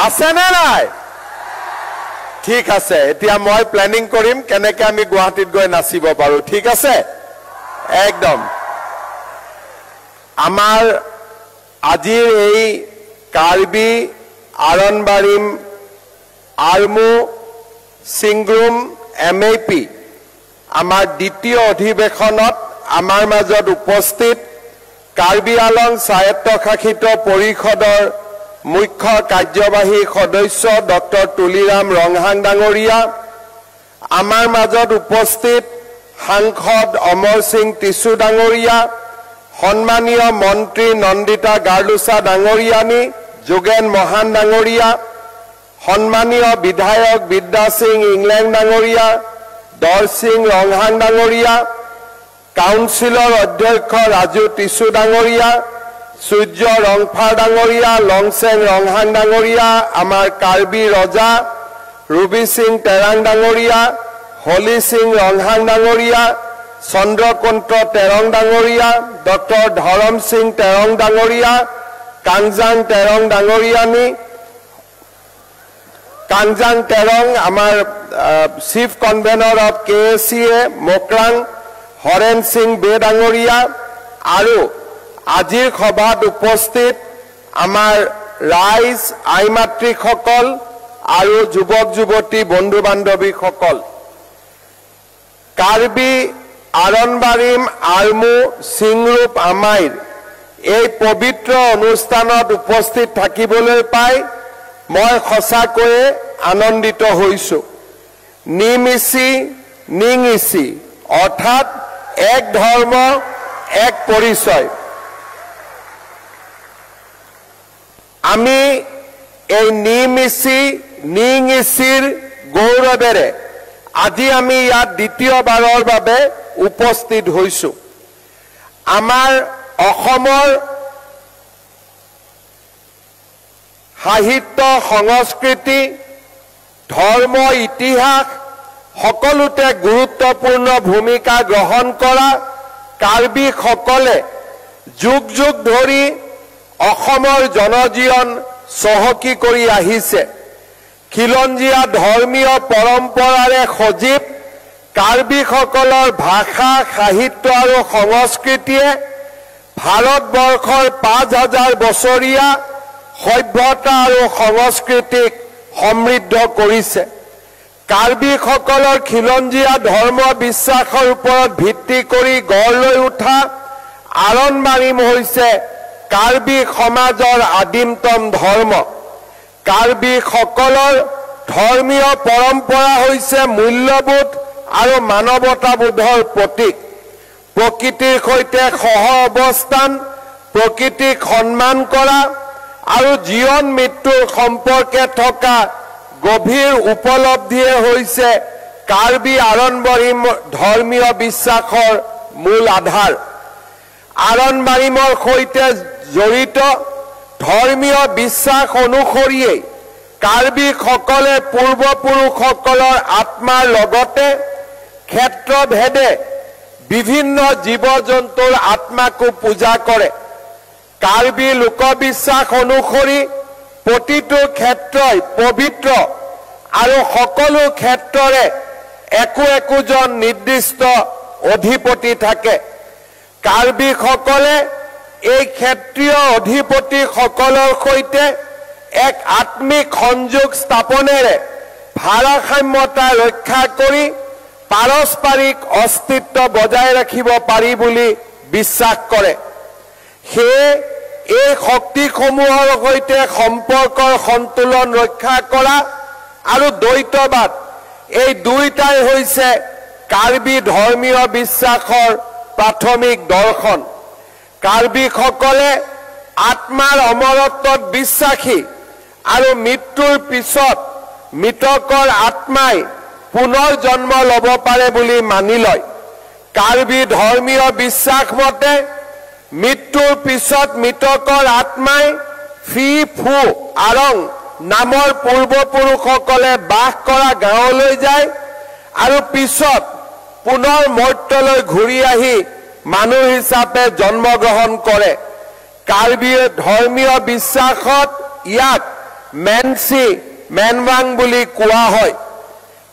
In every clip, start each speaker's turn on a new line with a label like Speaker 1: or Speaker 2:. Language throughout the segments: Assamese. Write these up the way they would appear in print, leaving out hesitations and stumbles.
Speaker 1: আছেনে নাই? ঠিক আছে, এতিয়া মই প্লেনিং কৰিম কেনেকে আমি গুৱাহাটীত গৈ নাচিব পাৰো। ঠিক আছে, একদম। আমাৰ আজিৰ এই কাৰ্বি আৰনবাৰিম আৰ্মু চিংগ্ৰুম MAP আমাৰ দ্বিতীয় অধিৱেশনত আমাৰ মাজত উপস্থিত কাৰ্বি আলং স্বায়ত্তশাসিত পৰিষদৰ মুখ্য কাৰ্যবাহী সদস্য ডক্টৰ তুলিৰাম ৰংহাং ডাঙৰীয়া, আমাৰ মাজত উপস্থিত সাংসদ অমৰ সিং টিছু ডাঙৰীয়া, সন্মানীয় মন্ত্ৰী নন্দিতা গাৰ্লোচা ডাঙৰীয়ানী, যোগেন মহান ডাঙৰীয়া, সন্মানীয় বিধায়ক বিদ্যা সিং ইংলেং ডাঙৰীয়া, দৰসিং ৰংহাং ডাঙৰীয়া, কাউন্সিলৰ অধ্যক্ষ ৰাজু টিছু ডাঙৰীয়া, সূৰ্য ৰংফাৰ ডাঙৰীয়া, লংচেং ৰংহাং ডাঙৰীয়া, আমাৰ কাৰ্বি ৰজা ৰুবি সিং তেৰাং ডাঙৰীয়া, হলি সিং ৰংহাং ডাঙৰীয়া, চন্দ্ৰকান্ত তেৰং ডাঙৰীয়া, ডক্টৰ ধৰম সিং তেৰং ডাঙৰীয়া, কাংজাং তেৰং ডাঙৰীয়ানী, কাংজাং তেৰং আমাৰ chief convener of KACA Mokrang, Haren Singh বে ডাঙৰীয়া আৰু আজিৰ সভাত উপস্থিত আমাৰ ৰাইজ, আই মাতৃসকল আৰু যুৱক যুৱতী বন্ধু বান্ধৱীসকল, কাৰ্বি আৰনবাৰিম আৰ্মু চিংৰূপ আমাইৰ এই পবিত্ৰ অনুষ্ঠানত উপস্থিত থাকিবলৈ পাই মই সঁচাকৈয়ে আনন্দিত হৈছো। নিমিচি নিঙিচি অৰ্থাৎ এক ধৰ্ম এক পৰিচয়। আমি এই নিমিচি নিঙিচিৰ গৌৰৱেৰে আজি আমি ইয়াত দ্বিতীয়বাৰৰ বাবে উপস্থিত হৈছো। আমাৰ অসমৰ সাহিত্য, সংস্কৃতি, ধৰ্ম, ইতিহাস সকলোতে গুৰুত্বপূৰ্ণ ভূমিকা গ্ৰহণ কৰা কাৰ্বিসকলে যুগ যুগ ধৰি অসমৰ জনজীৱন চহকী কৰি আহিছে। খিলঞ্জীয়া ধৰ্মীয় পৰম্পৰাৰে সজীৱ কাৰ্বিসকলৰ ভাষা, সাহিত্য আৰু সংস্কৃতিয়ে ভাৰতবৰ্ষৰ 5000 বছৰীয়া সভ্যতা আৰু সংস্কৃতিক সমৃদ্ধ কৰিছে। কাৰ্বিসকলৰ খিলঞ্জীয়া ধৰ্ম বিশ্বাসৰ ওপৰত ভিত্তি কৰি গঢ় লৈ উঠা আৰনবাৰিম হৈছে কাৰ্বি সমাজৰ আদিমতম ধৰ্ম। কাৰ্বিসকলৰ ধৰ্মীয় পৰম্পৰা হৈছে মূল্যবোধ আৰু মানৱতাবোধৰ প্ৰতীক। প্ৰকৃতিৰ সৈতে সহ অৱস্থান, প্ৰকৃতিক সন্মান কৰা আৰু জীৱন মৃত্যুৰ সম্পৰ্কে থকা গভীৰ উপলব্ধিয়ে হৈছে কাৰ্বি আৰনবাৰিম ধৰ্মীয় বিশ্বাসৰ মূল আধাৰ। আৰনবাৰিমৰ সৈতে জড়িত ধৰ্মীয় বিশ্বাস অনুসৰিয়েই কাৰ্বিসকলে পূৰ্বপুৰুষসকলৰ আত্মাৰ লগতে ক্ষেত্ৰভেদে বিভিন্ন জীৱ জন্তুৰ আত্মাকো পূজা কৰে। কাৰ্বি লোকবিশ্বাস অনুসৰি প্ৰতিটো ক্ষেত্ৰই পবিত্ৰ আৰু সকলো ক্ষেত্ৰৰে একো একোজন নিৰ্দিষ্ট অধিপতি থাকে। কাৰ্বিসকলে এই ক্ষেত্ৰীয় অধিপতিসকলৰ সৈতে এক আত্মিক সংযোগ স্থাপনেৰে ভাৰসাম্যতা ৰক্ষা কৰি পাৰস্পৰিক অস্তিত্ব বজাই ৰাখিব পাৰি বুলি বিশ্বাস কৰে। সেয়ে এই শক্তিসমূহৰ সৈতে সম্পৰ্কৰ সন্তুলন ৰক্ষা কৰা আৰু দ্বৈতবাদ এই দুইটাই হৈছে কাৰ্বি ধৰ্মীয় বিশ্বাসৰ প্ৰাথমিক দৰ্শন। কাৰ্বিসকলে আত্মাৰ অমৰত্বত বিশ্বাসী আৰু মৃত্যুৰ পিছত মৃতকৰ আত্মাই পুনৰ জন্ম ল'ব পাৰে বুলি মানি লয়। কাৰ্বি ধৰ্মীয় বিশ্বাস মতে মৃত্যুৰ পিছত মৃতকৰ আত্মাই ফি ফু আৰং নামৰ পূৰ্বপুৰুষসকলে বাস কৰা গাঁৱলৈ যায় আৰু পিছত পুনৰ মৰ্ত্যলৈ ঘূৰি আহি মানুহ হিচাপে জন্মগ্ৰহণ কৰে। কাৰ্বি ধৰ্মীয় বিশ্বাসত ইয়াক মেনচি মেনৱাং বুলি কোৱা হয়।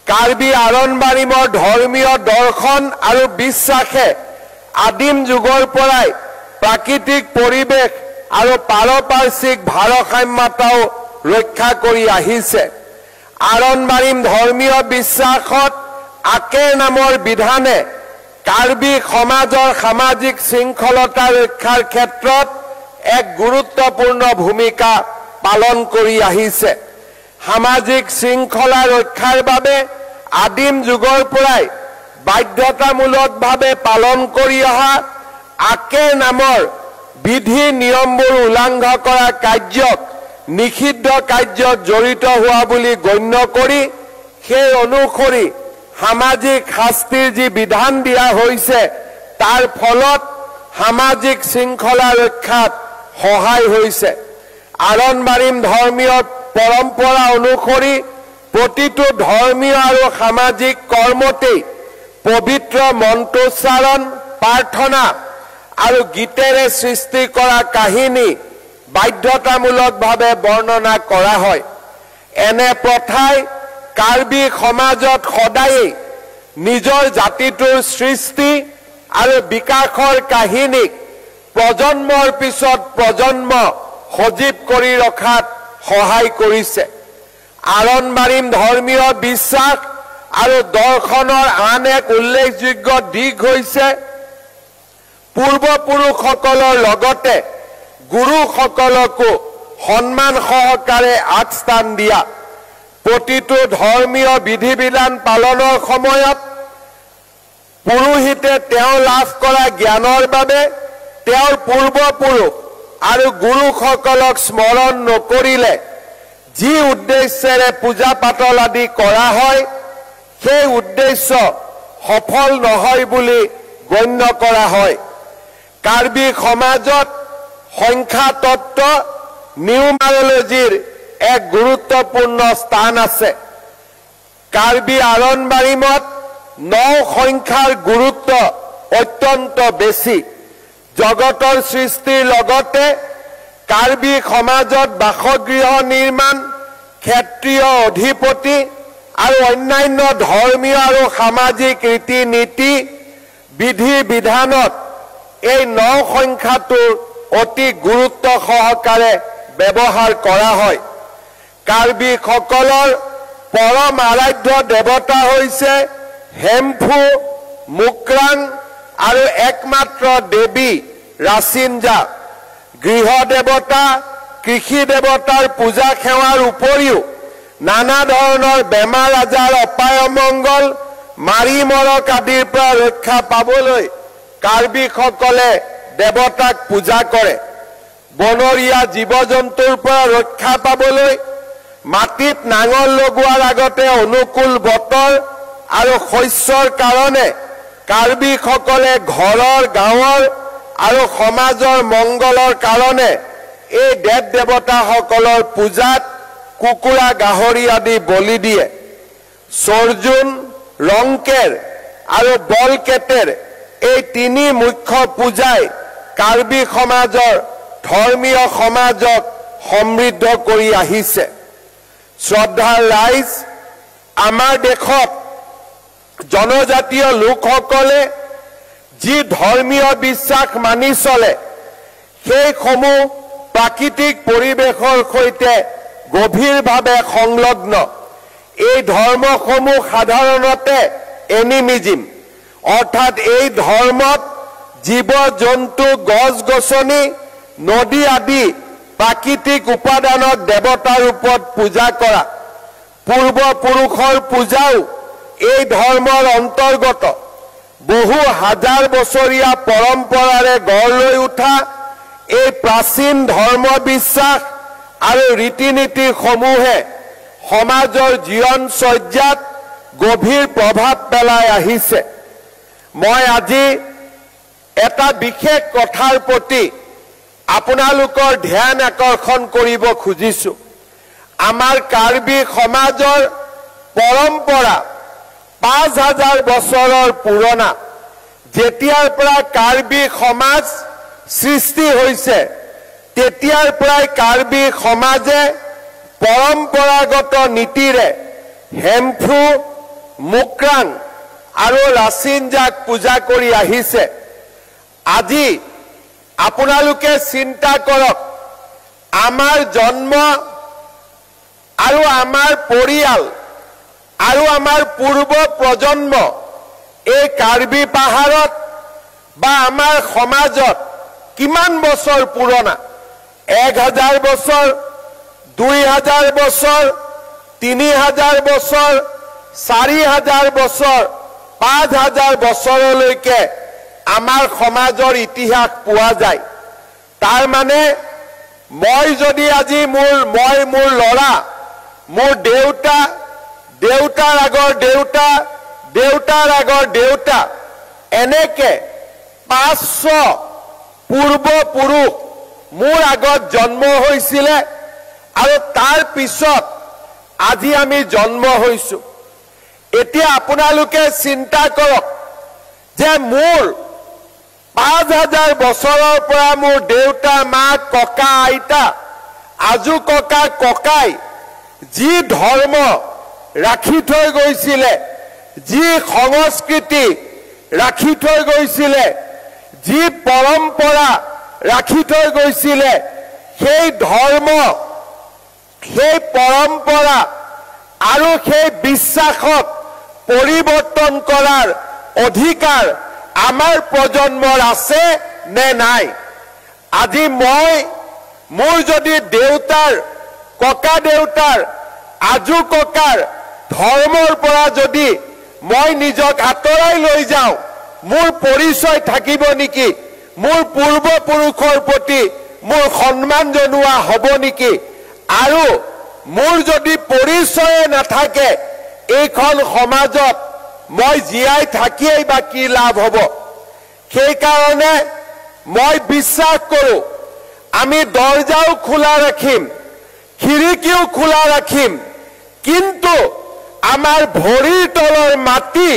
Speaker 1: কাৰ্বি আৰণবাৰীমৰ ধৰ্মীয় দৰ্শন আৰু বিশ্বাসে আদিম যুগৰ পৰাই প্ৰাকৃতিক পৰিৱেশ আৰু পাৰপাৰ্শ্বিক ভাৰসাম্যতাও ৰক্ষা কৰি আহিছে। আৰণবাৰীম ধৰ্মীয় বিশ্বাসত আকেৰ নামৰ বিধানে কাৰ্বি সমাজৰ সামাজিক শৃংখলতা ৰক্ষাৰ ক্ষেত্ৰত এক গুৰুত্বপূৰ্ণ ভূমিকা পালন কৰি আহিছে। সামাজিক শৃংখলা ৰক্ষাৰ বাবে আদিম যুগৰ পৰাই বাধ্যতামূলকভাৱে পালন কৰি অহা আকেৰ নামৰ বিধি নিয়মবোৰ উলংঘ কৰা কাৰ্যক নিষিদ্ধ কাৰ্যত জড়িত হোৱা বুলি গণ্য কৰি সেই অনুসৰি সামাজিক শাস্তিৰ যি বিধান দিয়া হৈছে তাৰ ফলত সামাজিক শৃংখলা ৰক্ষাত সহায় হৈছে। আৰণবাৰীম ধৰ্মীয় পৰম্পৰা অনুসৰি প্ৰতিটো ধৰ্মীয় আৰু সামাজিক কৰ্মতেই পবিত্ৰ মন্ত্ৰোচ্চাৰণ, প্ৰাৰ্থনা আৰু গীতেৰে সৃষ্টি কৰা কাহিনী বাধ্যতামূলকভাৱে বৰ্ণনা কৰা হয়। এনে প্ৰথাই কাৰ্বি সমাজত সদায়েই নিজৰ জাতিটোৰ সৃষ্টি আৰু বিকাশৰ কাহিনীক প্ৰজন্মৰ পিছত প্ৰজন্ম সজীৱ কৰি ৰখাত সহায় কৰিছে। আৰণবাৰীম ধৰ্মীয় বিশ্বাস আৰু দৰ্শনৰ আন এক উল্লেখযোগ্য দিশ হৈছে পূৰ্বপুৰুষসকলৰ লগতে গুৰুসকলকো সন্মান সহকাৰে আগস্থান দিয়া। প্ৰতিটো ধৰ্মীয় বিধি বিধান পালনৰ সময়ত পুৰোহিতে তেওঁ লাভ কৰা জ্ঞানৰ বাবে তেওঁৰ পূৰ্বপুৰুষ আৰু গুৰুসকলক স্মৰণ নকৰিলে যি উদ্দেশ্যেৰে পূজা পাতল আদি কৰা হয় সেই উদ্দেশ্য সফল নহয় বুলি গণ্য কৰা হয়। কাৰ্বি সমাজত সংখ্যা তত্ত্ব নিউমাৰলজিৰ এক গুৰুত্বপূৰ্ণ স্থান আছে। কাৰ্বি আৰণবাৰীমত ন সংখ্যাৰ গুৰুত্ব অত্যন্ত বেছি। জগতৰ সৃষ্টিৰ লগতে কাৰ্বি সমাজত বাসগৃহ নিৰ্মাণ, ক্ষেত্ৰীয় অধিপতি আৰু অন্যান্য ধৰ্মীয় আৰু সামাজিক ৰীতি নীতি বিধি বিধানত এই ন সংখ্যাটোৰ অতি গুৰুত্ব সহকাৰে ব্যৱহাৰ কৰা হয়। কাৰ্বিসকলৰ পৰম আৰাধ্য দেৱতা হৈছে হেমফু, মুক্ৰাং আৰু একমাত্ৰ দেৱী ৰাচিনজা। গৃহ দেৱতা, কৃষি দেৱতাৰ পূজা সেৱাৰ উপৰিও নানা ধৰণৰ বেমাৰ আজাৰ, অপায় অমংগল, মাৰি মৰক আদিৰ পৰা ৰক্ষা পাবলৈ কাৰ্বিসকলে দেৱতাক পূজা কৰে। বনৰীয়া জীৱ জন্তুৰ পৰা ৰক্ষা পাবলৈ মাটিত নাঙল লগোৱাৰ আগতে অনুকূল বতৰ আৰু শস্যৰ কাৰণে কাৰ্বিসকলে ঘৰৰ, গাঁৱৰ আৰু সমাজৰ মংগলৰ কাৰণে এই দেৱ দেৱতাসকলৰ পূজাত কুকুৰা, গাহৰি আদি বলি দিয়ে। চৰ্জুন, ৰংকেৰ আৰু বলকেটেৰ এই তিনি মুখ্য পূজাই কাৰ্বি সমাজৰ ধৰ্মীয় সমাজক সমৃদ্ধ কৰি আহিছে। শ্ৰদ্ধাৰ ৰাইজ, আমাৰ দেশত জনজাতীয় লোকসকলে যি ধৰ্মীয় বিশ্বাস মানি চলে সেইসমূহ প্ৰাকৃতিক পৰিৱেশৰ সৈতে গভীৰভাৱে সংলগ্ন। এই ধৰ্মসমূহ সাধাৰণতে এনিমিজিম, অৰ্থাৎ এই ধৰ্মত জীৱ জন্তু, গছ গছনি, নদী আদি প্ৰাকৃতিক উপাদানক দেৱতাৰ ৰূপত পূজা কৰা। পূৰ্বপুৰুষৰ পূজাও এই ধৰ্মৰ অন্তৰ্গত। বহু হাজাৰ বছৰীয়া পৰম্পৰাৰে গঢ় লৈ উঠা এই প্ৰাচীন ধৰ্মবিশ্বাস আৰু ৰীতি নীতিসমূহে সমাজৰ জীৱনচৰ্যাত গভীৰ প্ৰভাৱ পেলাই আহিছে। মই আজি এটা বিশেষ কথাৰ প্ৰতি আপোনালোকৰ ধ্যান আকৰ্ষণ কৰিব খুজিছো। আমাৰ কাৰ্বি সমাজৰ পৰম্পৰা 5000 বছৰৰ পুৰণা। যেতিয়াৰ পৰা কাৰ্বি সমাজ সৃষ্টি হৈছে তেতিয়াৰ পৰাই কাৰ্বি সমাজে পৰম্পৰাগত নীতিৰে হেমফু, মুক্ৰাং আৰু ৰাচিনজাক পূজা কৰি আহিছে। আজি আপোনালোকে চিন্তা কৰক, আমাৰ জন্ম আৰু আমাৰ পৰিয়াল আৰু আমাৰ পূৰ্ব প্ৰজন্ম এই কাৰ্বি পাহাৰত বা আমাৰ সমাজত কিমান বছৰ পুৰণা? 1000 বছৰ, 2000 বছৰ, 3000 বছৰ, 4000 বছৰ, 5000 বছৰলৈকে আমাৰ সমাজৰ ইতিহাস পোৱা যায়। তাৰ মানে মই যদি আজি মোৰ ল'ৰা, মোৰ দেউতা, দেউতাৰ আগৰ দেউতা, দেউতাৰ আগৰ দেউতা, এনেকে 500 পূৰ্বপুৰুষ মোৰ আগত জন্ম হৈছিলে আৰু তাৰ পিছত আজি আমি জন্ম হৈছো। এতিয়া আপোনালোকে চিন্তা কৰক যে মোৰ 5000 বছৰৰ পৰা মোৰ দেউতা, মা, ককা, আইতা, আজু ককা, ককাই যি ধৰ্ম ৰাখি থৈ গৈছিলে, যি সংস্কৃতি ৰাখি থৈ গৈছিলে, যি পৰম্পৰা ৰাখি থৈ গৈছিলে, সেই ধৰ্ম, সেই পৰম্পৰা আৰু সেই বিশ্বাসক পৰিৱৰ্তন কৰাৰ অধিকাৰ আমাৰ প্ৰজন্মৰ আছে নে নাই? আজি মই মোৰ যদি দেউতাৰ, ককা দেউতাৰ, আজু ককাৰ ধৰ্মৰ পৰা যদি মই নিজক আঁতৰাই লৈ যাওঁ, মোৰ পৰিচয় থাকিব নেকি? মোৰ পূৰ্বপুৰুষৰ প্ৰতি মোৰ সন্মান জনোৱা হ'ব নেকি? আৰু মোৰ যদি পৰিচয়ে নাথাকে, এইখন সমাজত মই জীয়াই থাকিয়েই বা কি লাভ হ'ব? সেইকাৰণে মই বিশ্বাস কৰোঁ, আমি দৰ্জাও খোলা ৰাখিম, খিৰিকীও খোলা ৰাখিম, কিন্তু আমাৰ ভৰিৰ তলৰ মাটি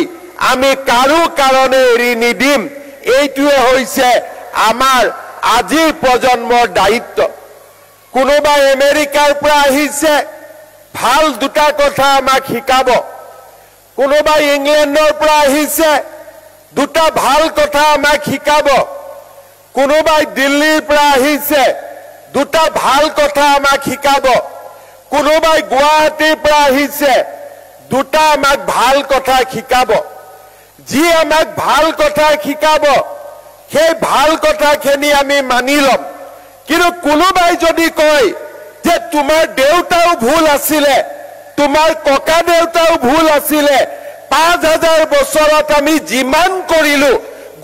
Speaker 1: আমি কাৰো কাৰণে এৰি নিদিম। এইটোৱে হৈছে আমাৰ আজিৰ প্ৰজন্মৰ দায়িত্ব। কোনোবা আমেৰিকাৰ পৰা আহিছে, ভাল দুটা কথা আমাক শিকাব। কোনোবা ইংলেণ্ডৰ পৰা আহিছে, দুটা ভাল কথা আমাক শিকাব। কোনোবাই দিল্লীৰ পৰা আহিছে, দুটা ভাল কথা আমাক শিকাব। কোনোবাই গুৱাহাটীৰ পৰা আহিছে, দুটা আমাক ভাল কথা শিকাব। যি আমাক ভাল কথা শিকাব, সেই ভাল কথাখিনি আমি মানি ল'ম। কিন্তু কোনোবাই যদি কয় যে তোমাৰ দেউতাও ভুল আছিলে, তোমাৰ ককা দেউতাও ভুল আছিলে, 5000 বছৰত আমি যিমান কৰিলো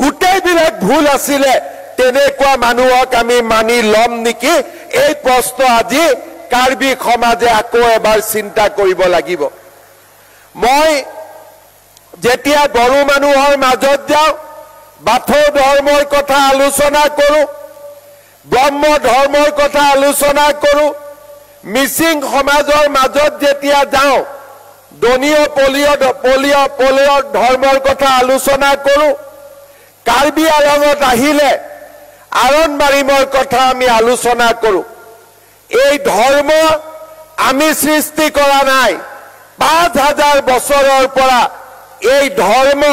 Speaker 1: গোটেইবিলাক ভুল আছিলে, তেনেকুৱা মানুহক আমি মানি ল'ম নেকি? এই প্ৰশ্ন আজি কাৰ্বি সমাজে আকৌ এবাৰ চিন্তা কৰিব লাগিব। মই যেতিয়া বড়ো মানুহৰ মাজত যাওঁ, বাথৌ ধৰ্মৰ কথা আলোচনা কৰোঁ, ব্ৰহ্ম ধৰ্মৰ কথা আলোচনা কৰোঁ, মিচিং সমাজৰ মাজত যেতিয়া যাওঁ, দনীয় পলীয় পলীয় পলীয় ধৰ্মৰ কথা আলোচনা কৰোঁ, কাৰ্বি আলঙত আহিলে আৰণবাৰিমৰ কথা আমি আলোচনা কৰোঁ। এই ধৰ্ম আমি সৃষ্টি কৰা নাই, 5000 বছৰৰ পৰা এই ধৰ্ম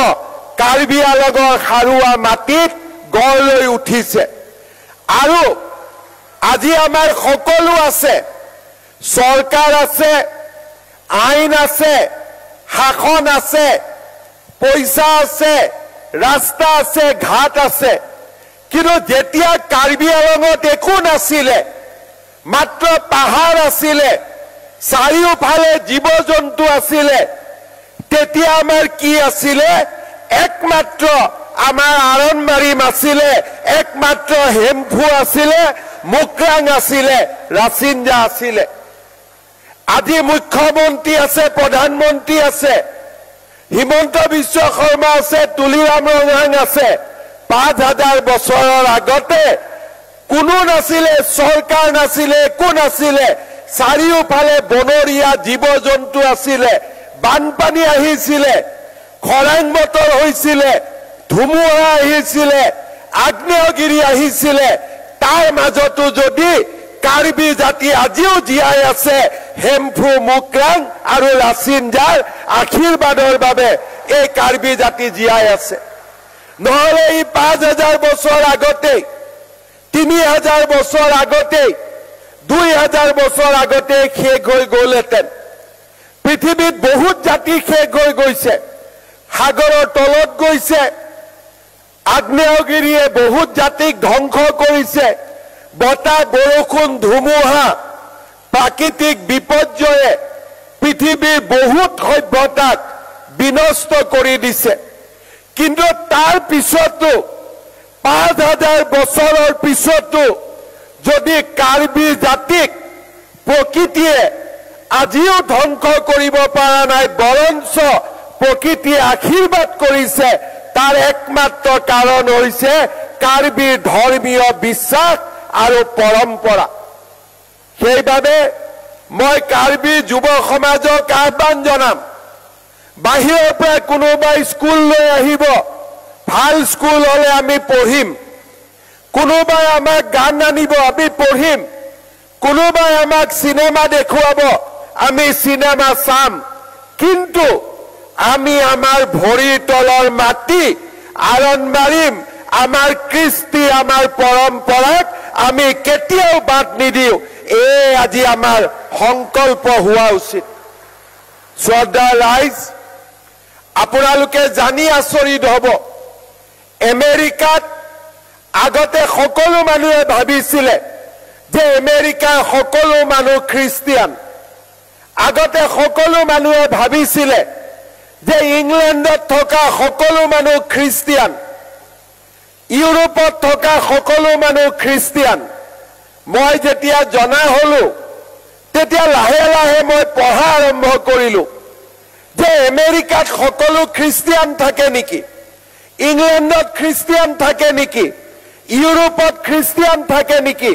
Speaker 1: কাৰ্বি আলঙৰ সাৰুৱা মাটিত গঢ় লৈ উঠিছে। আৰু আজি আমাৰ সকলো আছে, চৰকাৰ আছে, আইন আছে, শাসন আছে, পইচা আছে, ৰাস্তা আছে, ঘাট আছে। কিন্তু যেতিয়া কাৰ্বি আলঙত একো নাছিলে, মাত্ৰ পাহাৰ আছিলে, চাৰিওফালে জীৱ জন্তু আছিলে, তেতিয়া আমাৰ কি আছিলে? একমাত্ৰ আমাৰ আৰণবাৰিম আছিলে, একমাত্ৰ হেমফু আছিলে, মুক্ৰাং আছিলে, ৰাচিনজা আছিলে। আজি মুখ্যমন্ত্ৰী আছে, প্ৰধানমন্ত্ৰী আছে, হিমন্ত বিশ্ব শৰ্মা আছে, তুলিৰাম ৰংহাং আছে। 5000 বছৰৰ আগতে কোনো নাছিলে, চৰকাৰ নাছিলে, একো নাছিলে, চাৰিওফালে বনৰীয়া জীৱ জন্তু আছিলে, বানপানী আহিছিলে, খৰাং বতৰ হৈছিলে, ধুমুহা আহিছিলে, আগ্নেয়গিৰি আহিছিলে। তাৰ মাজতো যদি কাৰ্বি জাতি আজিও জীয়াই আছে। হেমফু মুকৰাং আৰু ৰাচিনজাৰ আশীৰ্বাদৰ বাবে এই কাৰ্বি জাতি জীয়াই আছে। নহলে ই 5000 বছৰ আগতেই, 3000 বছৰ আগতেই, 2000 বছৰ আগতে শেষ হৈ গ'লহেঁতেন। পৃথিৱীত বহুত জাতি শেষ হৈ গৈছে, সাগৰৰ তলত গৈছে, আগ্নেয়গিৰিয়ে বহুত জাতিক ধ্বংস কৰিছে, বতাহ, বৰষুণ, ধুমুহা, প্ৰাকৃতিক বিপৰ্যয়ে পৃথিৱীৰ বহুত সভ্যতাক বিনষ্ট কৰি দিছে। কিন্তু তাৰ পিছতো 5000 বছৰৰ পিছতো যদি কাৰ্বি জাতিক প্ৰকৃতিয়ে আজিও ধ্বংস কৰিব পৰা নাই, বৰঞ্চ প্ৰকৃতিয়ে আশীৰ্বাদ কৰিছে, তাৰ একমাত্ৰ কাৰণ হৈছে কাৰ্বিৰ ধৰ্মীয় বিশ্বাস আৰু পৰম্পৰা। সেইবাবে মই কাৰ্বি যুৱ সমাজক আহ্বান জনাম, বাহিৰৰ পৰা কোনোবাই স্কুল লৈ আহিব, ভাল স্কুল হলে আমি পঢ়িম, কোনোবাই আমাক গান আনিব আমি পঢ়িম, কোনোবাই আমাক চিনেমা দেখুৱাব আমি চিনেমা চাম, কিন্তু আমি আমাৰ ভৰিৰ তলৰ মাটি আৰণ মাৰিম, আমাৰ কৃষ্টি, আমাৰ পৰম্পৰাক আমি কেতিয়াও বাদ নিদিওঁ। এই আজি আমাৰ সংকল্প হোৱা উচিত। শ্ৰদ্ধা ৰাইজ, আপোনালোকে জানি আচৰিত হ'ব, আমেৰিকাত আগতে সকলো মানুহে ভাবিছিলে যে আমেৰিকাৰ সকলো মানুহ খ্ৰীষ্টিয়ান, আগতে সকলো মানুহে ভাবিছিলে যে ইংলেণ্ডত থকা সকলো মানুহ খ্ৰীষ্টিয়ান, ইউৰোপত থকা সকলো মানুহ খ্ৰীষ্টিয়ান। মই যেতিয়া জনা হলো তেতিয়া লাহে লাহে মই পঢ়া আৰম্ভ কৰিলো যে আমেৰিকাত সকলো খ্ৰীষ্টিয়ান থাকে নেকি, ইংলেণ্ডত খ্ৰীষ্টিয়ান থাকে নেকি, ইউৰোপত খ্ৰীষ্টিয়ান থাকে নেকি।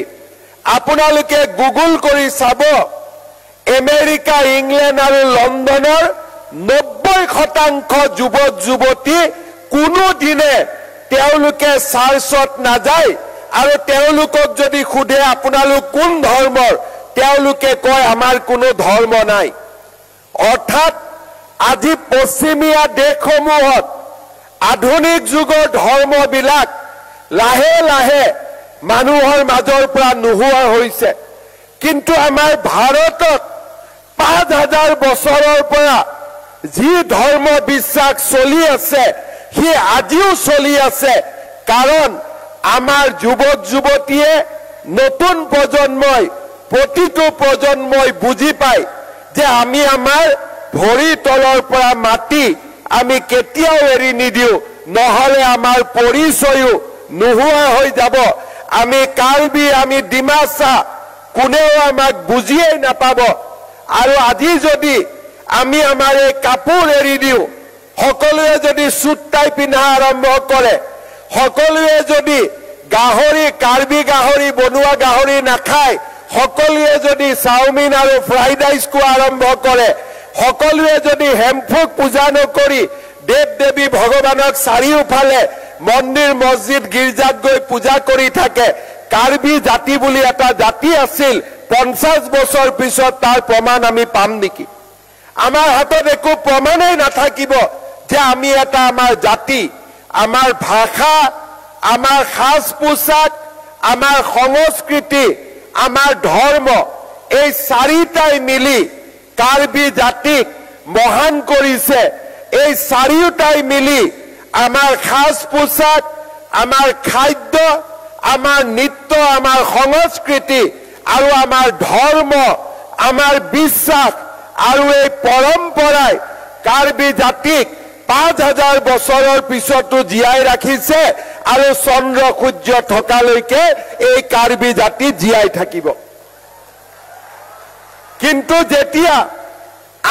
Speaker 1: আপোনালোকে গুগল কৰি চাব, আমেৰিকা, ইংলেণ্ড আৰু লণ্ডনৰ 90% যুৱক যুৱতী কোনোদিনে তেওঁলোকে চাৰ্চত নাযায়, আৰু তেওঁলোকক যদি সোধে আপোনালোক কোন ধৰ্মৰ, তেওঁলোকে কয় আমাৰ কোনো ধৰ্ম নাই। অৰ্থাৎ আজি পশ্চিমীয়া দেশসমূহত আধুনিক যুগৰ ধৰ্মবিলাক লাহে লাহে মানুহৰ মাজৰ পৰা নোহোৱা হৈছে, কিন্তু আমাৰ ভাৰতত 5000 বছৰৰ পৰা যি ধৰ্ম বিশ্বাস চলি আছে সি আজিও চলি আছে। কাৰণ আমাৰ যুৱক যুৱতীয়ে, নতুন প্ৰজন্মই, প্ৰতিটো প্ৰজন্মই বুজি পায় যে আমি আমাৰ ভৰি তলৰ পৰা মাটি আমি কেতিয়াও এৰি নিদিওঁ, নহলে আমাৰ পৰিচয়ো নোহোৱা হৈ যাব। আমি কাৰ্বি, আমি ডিমাচা, কোনেও আমাক বুজিয়েই নাপাব। আৰু আজি যদি আমি আমাৰ এই কাপোৰ এৰি দিওঁ, সকলোৱে যদি চুট টাই পিন্ধা আৰম্ভ কৰে, সকলোৱে যদি গাহৰি, কাৰ্বি গাহৰি, বনোৱা গাহৰি নাখায়, সকলোৱে যদি চাওমিন আৰু ফ্ৰাইড ৰাইচ খোৱা আৰম্ভ কৰে, সকলোৱে যদি হেমফুক পূজা নকৰি দেৱ দেৱী ভগৱানক চাৰিওফালে মন্দিৰ, মছজিদ, গীৰ্জাত গৈ পূজা কৰি থাকে, কাৰ্বি জাতি বুলি এটা জাতি আছিল, 50 বছৰ পিছত তাৰ প্ৰমাণ আমি পাম নেকি? আমাৰ হাতত একো প্ৰমাণেই নাথাকিব যে আমি এটা আমাৰ জাতি, আমাৰ ভাষা, আমাৰ সাজ পোছাক, আমাৰ সংস্কৃতি, আমাৰ ধৰ্ম, এই চাৰিটাই মিলি কাৰ্বি জাতিক মহান কৰিছে। এই চাৰিওটাই মিলি আমাৰ সাজ পোছাক, আমাৰ খাদ্য, আমাৰ নৃত্য, আমাৰ সংস্কৃতি আৰু আমাৰ ধৰ্ম, আমাৰ বিশ্বাস আৰু এই পৰম্পৰাই কাৰ্বি জাতিক 5000 বছৰৰ পিছতো জীয়াই ৰাখিছে, আৰু চন্দ্ৰ সূৰ্য থকালৈকে এই কাৰ্বি জাতি জীয়াই থাকিব। কিন্তু যেতিয়া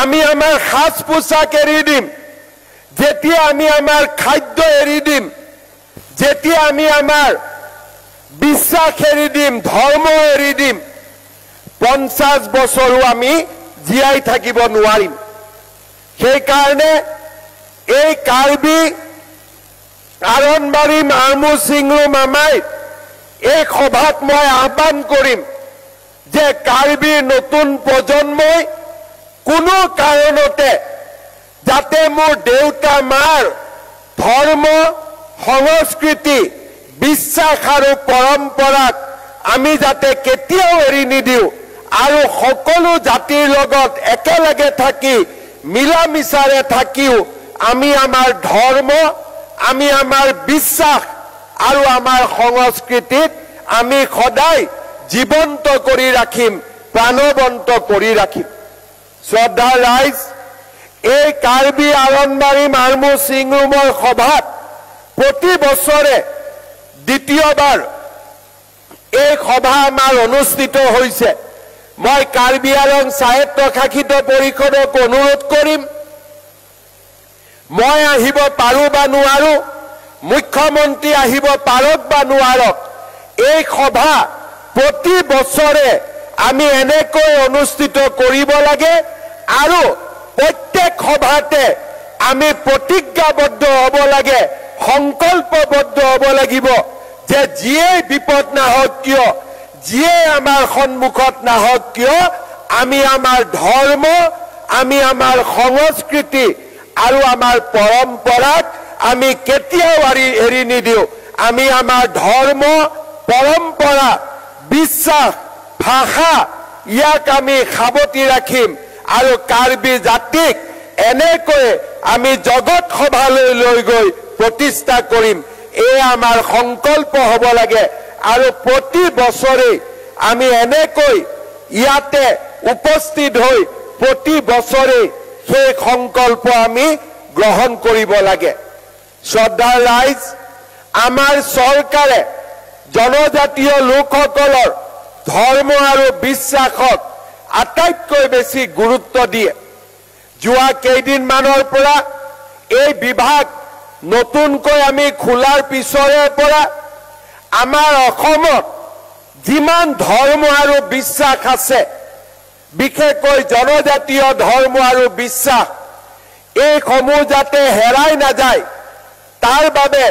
Speaker 1: আমি আমাৰ সাজ পোছাক এৰি দিম, যেতিয়া আমি আমাৰ খাদ্য এৰি দিম, যেতিয়া আমি আমাৰ বিশ্বাস এৰি দিম, ধৰ্ম এৰি দিম, 50 বছৰো আমি জীয়াই থাকিব নোৱাৰিম। সেইকাৰণে এই কাৰ্বি আৰণবাৰী মাৰ্মু চিংৰু মামাই এই সভাত মই আহ্বান কৰিম, যে কাৰ্বিৰ নতুন প্ৰজন্মই কোনো কাৰণতে যাতে মোৰ দেউতা মাৰ ধৰ্ম, সংস্কৃতি, বিশ্বাস আৰু পৰম্পৰাক আমি যাতে কেতিয়াও এৰি নিদিওঁ আৰু সকলো জাতিৰ লগত একেলগে থাকি মিলা মিছাৰে থাকিও আমি আমাৰ ধৰ্ম, আমি আমাৰ বিশ্বাস আৰু আমাৰ সংস্কৃতিক আমি সদায় জীৱন্ত কৰি ৰাখিম, প্ৰাণৱন্ত কৰি ৰাখিম। শ্ৰদ্ধা ৰাইজ, এই কাৰ্বি আৰনবাৰী মাৰ্মু চিংৰুমৰ সভাত প্ৰতি বছৰে দ্বিতীয়বাৰ এই সভা আমাৰ অনুষ্ঠিত হৈছে। মই কাৰ্বি আলং স্বায়ত্তশাসিত পৰিষদক অনুৰোধ কৰিম, মই আহিব পাৰো বা নোৱাৰো, মুখ্যমন্ত্ৰী আহিব পাৰক বা নোৱাৰক, এই সভা প্ৰতি বছৰে আমি এনেকৈ অনুষ্ঠিত কৰিব লাগে আৰু প্ৰত্যেক সভাতে আমি প্ৰতিজ্ঞাবদ্ধ হ'ব লাগে, সংকল্পবদ্ধ হ'ব লাগিব যে যিয়েই বিপদ নাহক কিয়, যিয়ে আমাৰ সন্মুখত নাহক কিয়, আমি আমাৰ ধৰ্ম, আমি আমাৰ সংস্কৃতি আৰু আমাৰ পৰম্পৰাক আমি কেতিয়াও এৰি নিদিওঁ। আমি আমাৰ ধৰ্ম, পৰম্পৰা, বিশ্বাস, ভাষা ইয়াক আমি সাৱটি ৰাখিম আৰু কাৰ্বি জাতিক এনেকৈ আমি জগত সভালৈ লৈ গৈ প্ৰতিষ্ঠা কৰিম। এই আমাৰ সংকল্প হ'ব লাগে আৰু প্ৰতি বছৰেই আমি এনেকৈ ইয়াতে উপস্থিত হৈ প্ৰতি বছৰেই সেই সংকল্প আমি গ্ৰহণ কৰিব লাগে। শ্ৰদ্ধাৰ ৰাইজ, আমাৰ চৰকাৰে জনজাতীয় লোকসকলৰ ধৰ্ম আৰু বিশ্বাসক আটাইতকৈ বেছি গুৰুত্ব দিয়ে। যোৱা কেইদিনমানৰ পৰা এই বিভাগ নতুনকৈ আমি খোলাৰ পিছৰে পৰা আমাৰ অসমত যিমান ধৰ্ম আৰু বিশ্বাস আছে, বিশেষকৈ জনজাতীয় ধৰ্ম আৰু বিশ্বাস, এইসমূহ যাতে হেৰাই নাযায় তাৰ বাবে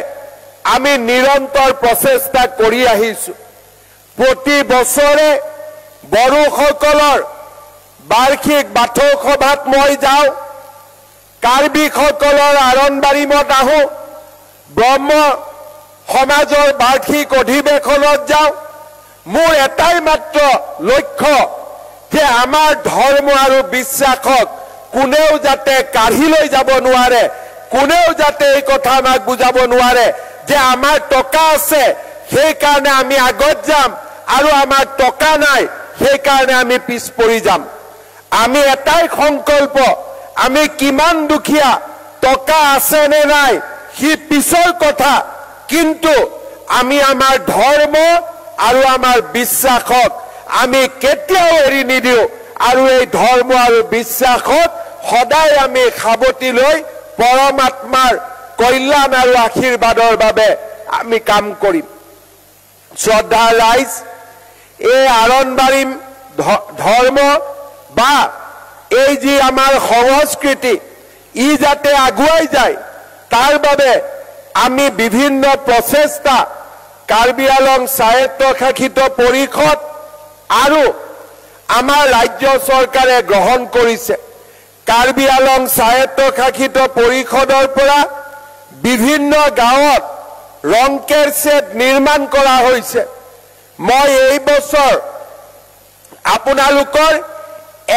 Speaker 1: আমি নিৰন্তৰ প্ৰচেষ্টা কৰি আহিছোঁ। প্ৰতি বছৰে বড়োসকলৰ বাৰ্ষিক বাথৌ সভাত মই যাওঁ, কাৰ্বিসকলৰ আৰনবাৰীমত আহোঁ, ব্ৰহ্ম সমাজৰ বাৰ্ষিক অধিৱেশনত যাওঁ। মোৰ এটাই মাত্ৰ লক্ষ্য যে আমাৰ ধৰ্ম আৰু বিশ্বাসক কোনেও যাতে কাঢ়ি লৈ যাব নোৱাৰে, কোনেও যাতে এই কথা আমাক বুজাব নোৱাৰে যে আমাৰ টকা আছে সেইকাৰণে আমি আগত যাম আৰু আমাৰ টকা নাই সেইকাৰণে আমি পিছ পৰি যাম। আমি এটাই সংকল্প, আমি কিমান দুখীয়া, টকা আছে নে নাই সি পিছৰ কথা, কিন্তু আমি আমাৰ ধৰ্ম আৰু আমাৰ বিশ্বাসক আমি কেতিয়াও এৰি নিদিওঁ আৰু এই ধৰ্ম আৰু বিশ্বাসক সদায় আমি সাৱটি লৈ পৰমাত্মাৰ কল্যাণ আৰু আশীৰ্বাদৰ বাবে আমি কাম কৰিম। শ্ৰদ্ধা ৰাইজ, এই আৰনবাৰী ধৰ্ম বা এই যি আমাৰ সংস্কৃতি ই যাতে আগুৱাই যায় তাৰ বাবে আমি বিভিন্ন প্ৰচেষ্টা কাৰ্বি আলং স্বায়ত্তশাসিত পৰিষদ আৰু আমাৰ ৰাজ্য চৰকাৰে গ্ৰহণ কৰিছে। কাৰ্বি আলং স্বায়ত্তশাসিত পৰিষদৰ পৰা বিভিন্ন গাঁৱত ৰংকেৰ ছেট নিৰ্মাণ কৰা হৈছে। মই এই বছৰ আপোনালোকৰ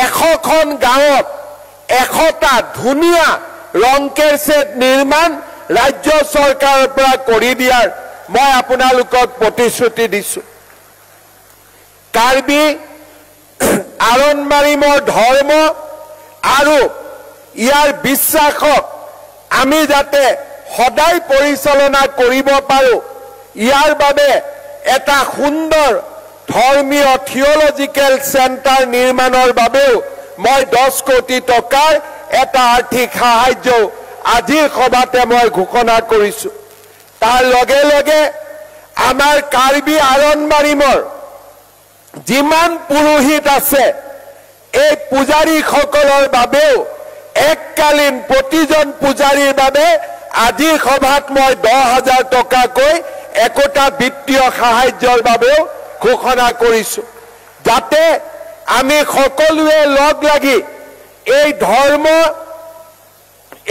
Speaker 1: 100খন গাঁৱত 100টা ধুনীয়া ৰংকেৰ ছেট নিৰ্মাণ ৰাজ্য চৰকাৰৰ পৰা কৰি দিয়াৰ মই আপোনালোকক প্ৰতিশ্ৰুতি দিছোঁ। কাৰ্বি আৰনবাৰীমৰ ধৰ্ম আৰু ইয়াৰ বিশ্বাসক আমি যাতে সদায় পৰিচালনা কৰিব পাৰোঁ ইয়াৰ বাবে এটা সুন্দৰ ধৰ্মীয় থিয়লজিকেল চেণ্টাৰ নিৰ্মাণৰ বাবেও মই 10 কোটি টকাৰ এটা আৰ্থিক সাহায্য আজিৰ সভাতে মই ঘোষণা কৰিছোঁ। তাৰ লগে লগে আমাৰ কাৰ্বি আৰনবাৰীমৰ যিমান পুৰোহিত আছে এই পূজাৰীসকলৰ বাবেও এককালীন প্ৰতিজন পূজাৰীৰ বাবে আজিৰ সভাত মই 10,000 টকাকৈ একোটা বিত্তীয় সাহায্যৰ বাবেও ঘোষণা কৰিছোঁ। যাতে আমি সকলোৱে লগ লাগি এই ধৰ্ম,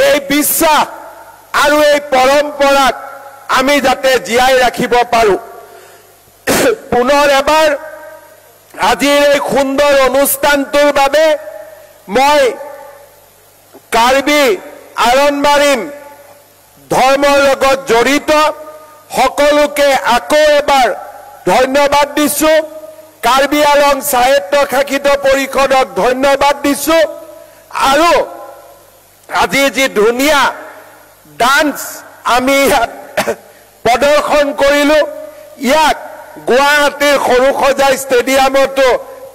Speaker 1: এই বিশ্বাস আৰু এই পৰম্পৰাক আমি যাতে জীয়াই ৰাখিব পাৰোঁ। পুনৰ এবাৰ আজিৰ এই সুন্দৰ অনুষ্ঠানটোৰ বাবে মই কাৰ্বি আৰণ্বাৰীম ধৰ্মৰ লগত জড়িত সকলোকে আকৌ এবাৰ ধন্যবাদ দিছোঁ। কাৰ্বি আলং স্বায়ত্তশাসিত পৰিষদক ধন্যবাদ দিছোঁ। আৰু আজি যি ধুনীয়া ডান্স আমি ইয়াত প্ৰদৰ্শন কৰিলোঁ, ইয়াক গুৱাহাটীৰ সৰুসজাই ষ্টেডিয়ামতো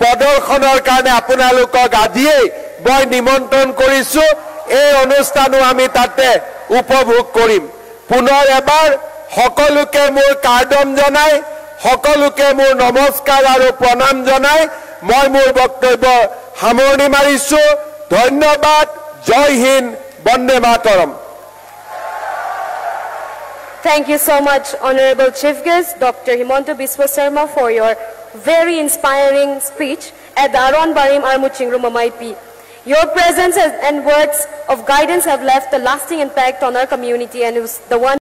Speaker 1: প্ৰদৰ্শনৰ কাৰণে আপোনালোকক আজিয়েই মই নিমন্ত্ৰণ কৰিছোঁ। এই অনুষ্ঠানো আমি তাতে উপভোগ কৰিম। পুনৰ এবাৰ সকলোকে মোৰ কাৰ্দম জনাই, সকলোকে মোৰ নমস্কাৰ আৰু প্ৰণাম জনাই মই মোৰ বক্তব্য সামৰণি মাৰিছোঁ। ধন্যবাদ। জয় Hind, Vande Mataram.
Speaker 2: Thank you so much, Honorable Chief Guest, Dr. Himanta Biswa Sarma, for your very inspiring speech at the Aron Barim Armuchingro Mamaipi. Your presence and words of guidance have left a lasting impact on our community and is the one